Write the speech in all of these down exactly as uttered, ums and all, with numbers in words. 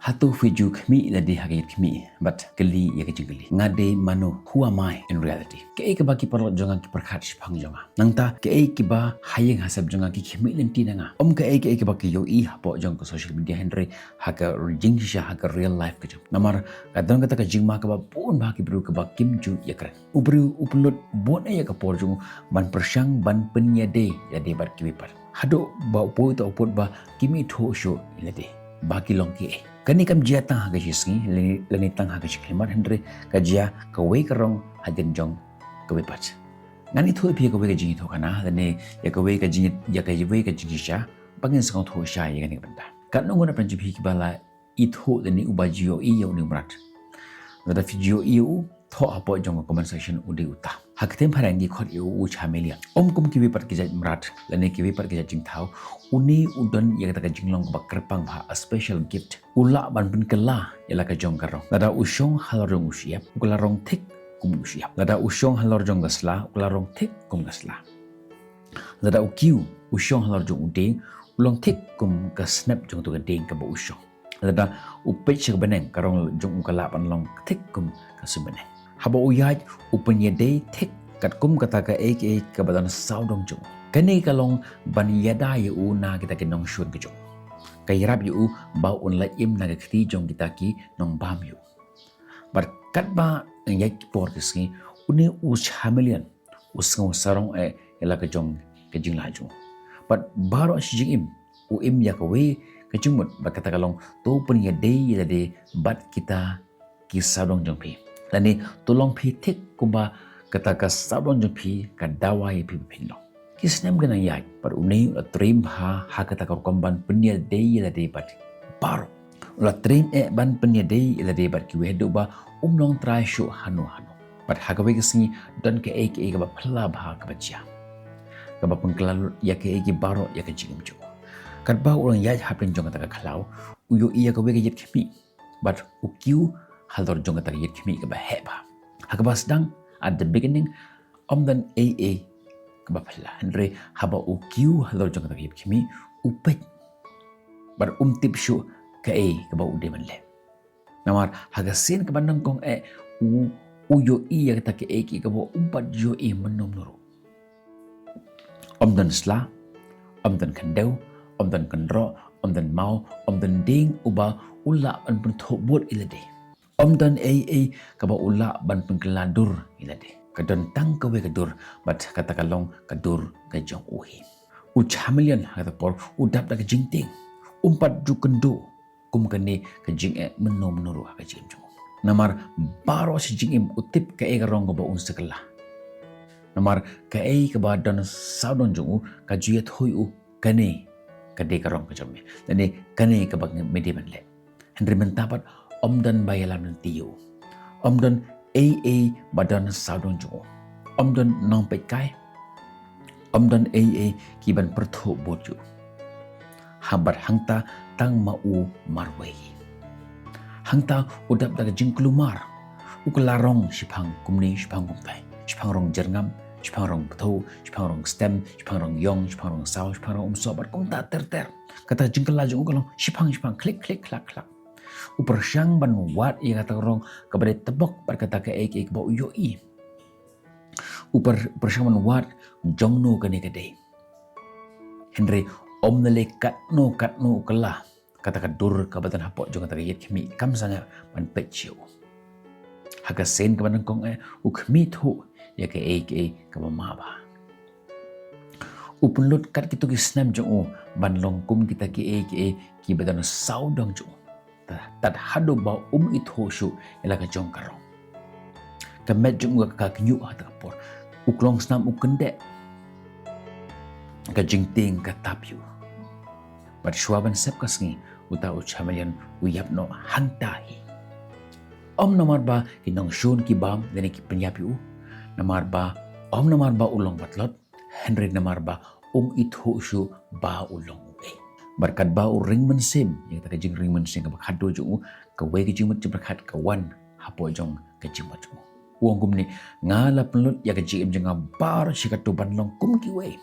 Hato phi ju khmih lade ha ka ïit khmih bad kylli ïa ka jingkylli, nga dei mano, who am I in reality? Kaei kaba ki paralok jong nga ki pyrkhat shaphang jong nga? Nangta kaei kiba ha ïing ha sem jong nga ki khmih lynti na nga? Ym kaei kaei kaba ki ïohi hapoh jong ka social media, hynrei ha ka jingshisha, ha ka real life ka jong. Namar ka don kata ka jingma kaba bun bha ki briew kaba kim ju ïakren. U briew u pynlut bun ïa ka por jong u ban pyrshang ban pynïadei ïalade bad kiwei pat, haduh ba u poi ta u pud ba kim ithuh shuh ïalade ba ki long kiei. Kane kam jia tang ha ka shisngi lane, lane tang ha ka shi khyllipmat, hynrei ka jia kawei ka rong hadien jong kawei pat. Ngan ïathuh ïa phi ïa kawei ka jingïathuhkhana lane ïa kawei ka jing, ïa kawei ka jingshisha ba ngin sngewthuh shai ïa kane ka bynta. Katno ngut na pdeng jong phi kiba la ithuh lane uba ju ïohi ïa une u mrad? Lada phi ju ïohi ïa u, thoh hapoh jong ka comment section u dei uta. Ha ka ktien phareng ki khot ïa u, u chameleon. Ym kum kiwei pat ki jait mrad lane kiwei pat ki jait jingthaw, une u don ïa kata ka jinglong kaba kyrpang bha, a special gift. U lah ban pynkylla ïa la ka jong ka rong. Lada u shong halor jong u shyiap, u kylla rong thik kum u shyiap. Lada u shong halor jong ka sla, u kylla rong thik kum ka sla. Lada u kiew u shong halor jong u dieng, u long thik kum ka snep jong uto ka dieng kaba u shong. Lada u peit sha ka bneng, ka rong jong u ka lah ban long thik kum ka suiñ bneng. Haba u ïaid u pynïadei thik katkum kata kaei kaei kaba don sawdong jong u. Kane ka long ban ïada ïa u na kita ki nongshun ka jong u. Ka ïarap ïa u ba un lait im na ka kti jong kita ki nongbam ïa u. Bad katba ngi ïaid ki por ki sngi, une u chameleon u sngew sarong eh ïa la ka jong ka jinglah jong u. Bad baroh shi jingim u im ïa kawei ka jingmut, bad kata ka long, to pynïadei ïalade bad kita ki sawdong jong phi, lane to long phi thik kumba kata ka sawdong jong phi ka dawa ïa phi ba phin long. Ki snem ki nang ïaid bad une u la trei bha ha kata ka rukom ban pynïadei ïalade bad baroh. U la trei eh ban pynïadei ïalade bad kiwei haduh ba um nongtrai shuh hano hano. Bad ha kawei ka sngi don kaei kaei kaba phylla bha kaba jia, kaba pynkylla lut ïa kaei kaei baroh ïa ka jingim jong u. Katba u nang ïaid hapdeng jong kata ka khlaw, u ïohi ïa kawei ka ïit khmih bad u kiew halor jong kata ka ïit khmih kaba heh bha. Ha kaba sdang, at the beginning, ym don ei ei kaba phylla, hynrei haba u kiew halor jong kata ka ïit khmih, u peit bad um tip shuh kaei kaba u dei ban leh. Namar ha ka sien kaba nyngkong eh u, u ïohi ïa kata kaei kaei kaba um pat ïohi mynno mynno ruh. Ym don sla, ym don khyndew, ym don kynroh, ym don maw, ym don dieng uba u lah ban pynthuh bud ïalade. Ym don ei ei kaba u lah ban pynkylla dur ïalade. Ka don tang kawei ka dur, bad kata ka long ka dur ka jong u hi. U chameleon ha kata ka por u dap da ka jingtieng. Um pat ju kynduh kum kane ka jingeh mynno mynno ruh ha ka jingim jong u. Namar baroh shi jingim u tip kaei ka rong kaba un sa kylla. Namar kaei kaba don sawdong jong u ka ju ïathuh ïa u, kane ka dei ka rong ka jong me, lane kane kaba me dei ban leh. Hynrei mynta pat ym don ba ïalam lynti ïa u. Ym don ei ei ba don sawdong jong u. Ym don nongpeitkai. Ym don ei ei ki ban pyrthuh bud ïa u. Ha, bad hangta tang ma u marwei. Hangta u dap da ka jingkulmar. U kylla rong shiphang kumne, shiphang kumtai, shiphang rong jyrngam, shiphang rong pyrthuh, shiphang rong stem, shiphang rong ïong, shiphang rong saw, shiphang rong umsoh, bad kumta ter ter. Kata ka jingkylla jong u ka long shiphang shiphang, khlieh khlieh khlak khlak. U pyrshang ban wad ïa kata ka rong kaba dei tbok bad kata kaei kaei kaba u ïohi. U pyr-, pyrshang ban wad jongno kane ka dei. Hynrei ym lei lei katno katno u kylla, kata ka dur kaba don hapoh jong kata ka ïit khmih kam sangeh ban peit sha u. Ha ka sien kaba nyngkong eh u khmih thuh ïa kaei kaei kaba ma bha. U pynlut kat kito ki snem jong u ban long kum kita kiei kiei kiba don sawdong jong u. Tad haduh ba um ithuh shuh ïa la ka jong ka rong. Ka met jong u ka kñiuh ha kata ka por. U klong snam u kyndeh. Ka jingtieng ka tap ïa u. Bad shuwa ban sep ka sngi, uta u chameleon u ïap noh hangta hi. Ym namar ba ki nongshun ki bam lane ki pynïap ïa u. Namar ba, ym namar ba u long patlot, hynrei namar ba um ithuh shuh ba u long uei. Bad katba u ring mynsiem ïa kata ka jingring mynsiem kaba khadduh jong u, kawei ka jingmut jingpyrkhat ka wan hapoh jong ka jingmut jong u. U ong kumne, nga la pynlut ïa ka jingim jong nga baroh shi katto ban long kum kiwei,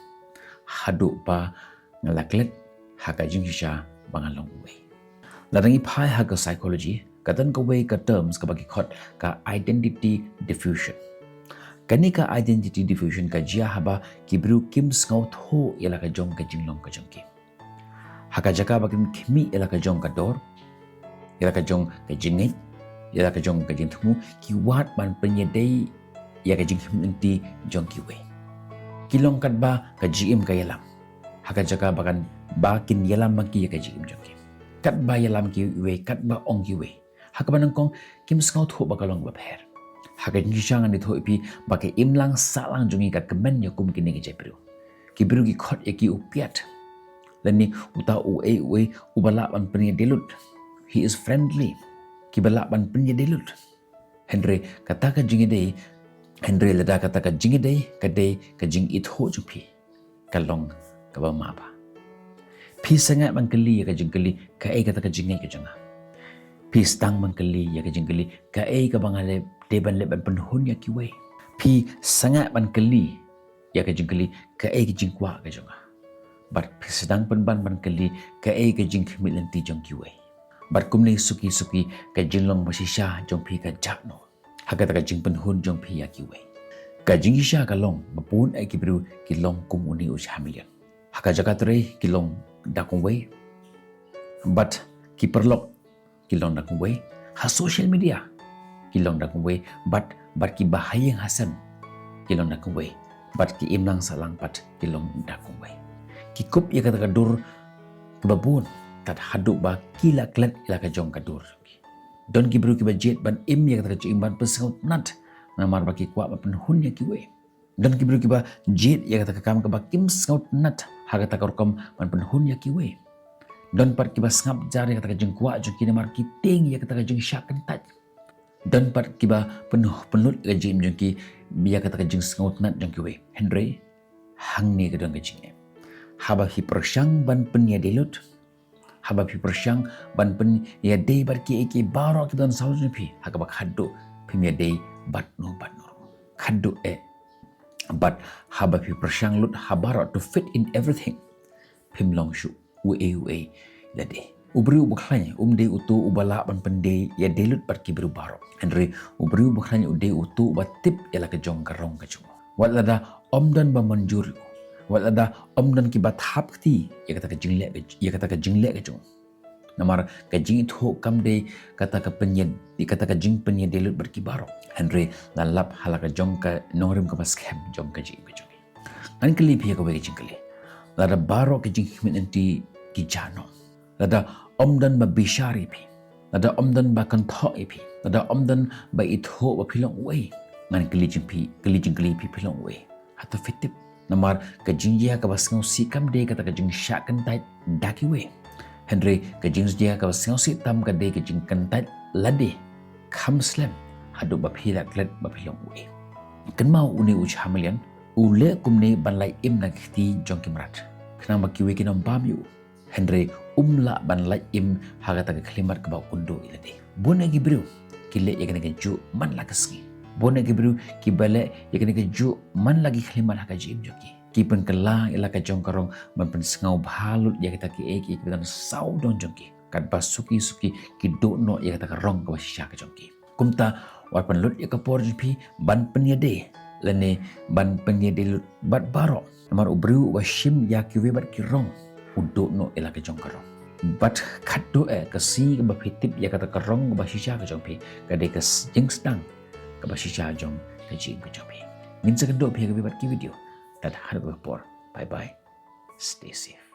haduh ba nga la klet ha ka jingshisha ba nga long uei. Lada ngi phai ha ka psychology, ka don kawei ka terms kaba ki khot ka identity diffusion. Kane ka identity diffusion ka jia haba ki briew kim sngewthuh ïa la ka jong ka jinglong ka jong ki. Ha ka jaka ba kin khmih ïa la ka jong ka dor, ïa la ka jong ka jingngeit, ïa la ka jong ka jingthmu, ki wad ban pynïadei ïa ka jingkhmih lynti jong kiwei. Ki long katba ka jingim ka ïalam. Ha ka jaka ba kan, ba kin ïalam ma ki ïa ka jingim jong ki. Katba ïalam kiwei, katba ong kiwei. Ha kaba nyngkong, kim sngewthuh ba ka long bapher. Ha ka jingshisha ngan ïathuh ïa phi ba ka imlang sahlang jong ngi ka kmen ïa kum kine ki jait briew. Ki briew ki khot ïa ki u piat. Lane uta uei uei uba lah ban pynïadei lut. He is friendly. Kiba lah ban pynïadei lut. Hynrei kata ka jingïadei, hynrei lada kata ka jingïadei ka dei ka jingithuh jong phi, ka long kaba maba. Phi sangeh ban kylli ïa ka jingkylli kaei kata ka jingngeit ka jong nga. Phi sdang ban kylli ïa ka jingkylli kaei kaba nga dei ban leh ban pynhun ïa kiwei. Phi sangeh ban kylli ïa ka jingkylli kaei ka jingkwah ka jong nga. Bad phi sdang pynban ban kylli kaei ka jingkhmih lynti jong kiwei. Bad kumne suki suki ka jinglong bashisha jong phi ka jah noh ha kata ka jingpynhun jong phi ïa kiwei. Ka jingshisha ka long ba bun eh ki briew ki long kum une u chameleon. Ha ka jaka trei ki long da kumwei. Bad ki paralok ki long da kumwei. Ha social media ki long da kumwei. Bad, bad kiba ha ïing ha sem ki long da kumwei. Bad ki imlang sahlang pat ki long da kumwei. Ki kup ïa kata ka dur kaba bun tad haduh ba ki la klet ïa la ka jong ka dur. Don ki briew kiba jied ban im ïa kata ka jingim ban pynsngewtynnat namar ba ki kwah ban pynhun ïa kiwei. Don ki briew kiba jied ïa kata ka kam kaba kim sngewtynnat ha kata ka rukom ban pynhun ïa kiwei. Don pat kiba sngap jar ïa kata ka jingkwah jong ki namar ki tieng ïa kata ka jingshah kyntait. Don pat kiba pyn-, pynlut ïa ka jingim jong ki ïa kata ka jingsngewtynnat jong kiwei. Hynrei hangne ka don ka jingeh. Haba phi pyrshang ban pynïadei lut, haba phi pyrshang ban pynïadei bad kiei kiei baroh kiba don saw jong phi, ha kaba khatduh phim ïadei bad no bad no. Khatduh eh. Bad haba phi pyrshang lut ha baroh to fit in everything, phim long shuh uei uei lade. U briew uba khlaiñ um dei uto uba lah ban pynïadei lut bad ki briew baroh. Hynrei u briew uba khlaiñ u dei uto uba tip ïa la ka jong ka rong ka jong u. Wat lada ym don ba mynjur ïa u, wat lada ym don kiba thap kti ïa kata ka jingleh ka, ïa kata ka jingleh ka jong u. Namar ka jingithuh kam dei kata ka pynïa, kata ka jingpynïadei lut bad ki baroh. Hynrei la lap ha la ka jong ka nongrim kaba skhem jong ka jingim ka jong ngi. Ngan kylli phi ïa kawei ka jingkylli. Lada baroh ka jingkhmih lynti ki jah noh, lada ym don ba bishar ïa phi, lada ym don ba kynthoh ïa phi, lada ym don ba ithuh ba phi long uei, ngan kylli jingphi, kylli jingkylli phi, phi long uei? Hato phi tip? Namar ka jingjia kaba sngewsih kam dei kata ka jingshah kyntait da kiwei. Hynrei ka jingjia kaba sngewsih tam ka dei ka jingkyntait lade, kham slem haduh ba phi la klet ba phi long uei. Kynmaw une u chameleon u leh kumne ban lait im na ki kti jong ki mrad, khnang ba kiwei kin ym bam ïa u. Hynrei um lah ban lait im ha kata ka khyllipmat kaba u kynduh ïa lade. Bun na ki briew ki leh ïa kane kajuh man la ka sngi. Bun na ki briew kiba leh ïa kane kajuh man la ki khyllipmat ha ka jingim jong ki. Ki pynkylla ïa la ka jong ka rong ban pynsngewbha lut ïa kita kiei kiei kiba don saw don jong ki. Katba suki suki ki duh noh ïa kata ka rong kaba shisha ka jong ki. Kumta wat pynlut ïa ka por jong phi ban pynïadei lane ban pynïadei lut bad baroh. Namar u briew uba shim ïa kiwei bad ki rong u duh noh ïa la ka jong ka rong. Bad khatduh eh ka sngi kaba phi tip ïa kata ka rong kaba shisha ka jong phi ka dei ka s-, jingsdang kaba shisha jong ka jingim ka jong phi. Ngin sa kynduh phi ha kawei pat ki video. Tad haduh ka por. Bye bye. Stay safe.